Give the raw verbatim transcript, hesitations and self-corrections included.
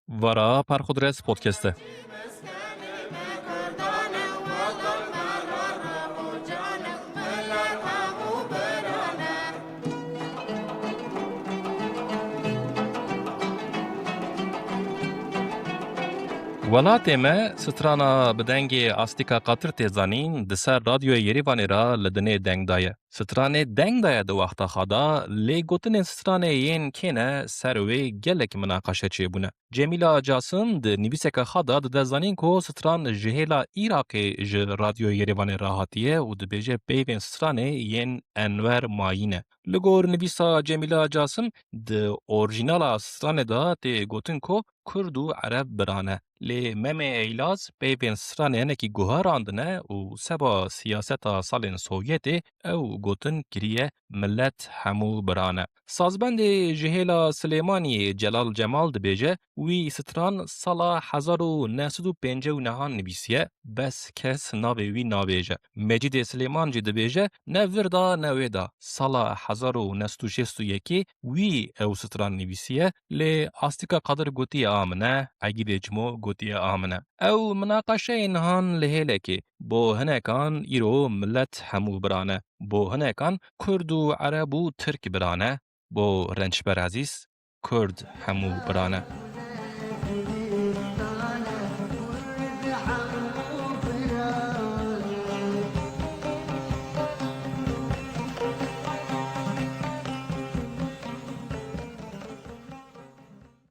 Vara Perxudres Podcast e. Welatê me strana bi dengê Astika Qatir tê zanîn, di ser Radyoya Yerîvanê re li dinê deng daye. Stranê deng daye di wexta xwe de, lê gotinên stranê yên kê ne ser wê gelek minaqeşe çêbûne. Cemîla Casim di nivîseke xwe de dide zanîn ku stran ji hêla Iraqê ji Radyoya Yerîvanê re hatiye û dibêje peyvên stranê yên Enwer Mayî ne. Li gor nivîsa Cemîla Casim, di orjînala stranê de tê gotin ku Kurd û Ereb bira ne. Lê Memê Eylaz peyvên stranê hinekî guherandine û seba siyaseta salên Sovyetê ew gotin kiriye milet hemû bira ne. Sazbendê ji hêla Silêmaniyê Celal Cemal dibêje, wî stran sala hezar û neh sed û pêncî û nehan nivîsiye, bes kes navê wî nabêje. Mecîdê Silêman jî dibêje, ne vir da ne wê da. Sala hezar û neh sed û şêst û yekê wî ew stran nivîsiye, lê Astika Qadir gotiye a min e, Egîdê Cimo gotiye a min e. Ew minaqeşeyên han li hêlekê, bo hinekan îro milet hemû bira ne. Bo hinekan Kurd û Ereb û Tirk bira ne. Bo Rençber Ezîz, Kurd hemû bira ne.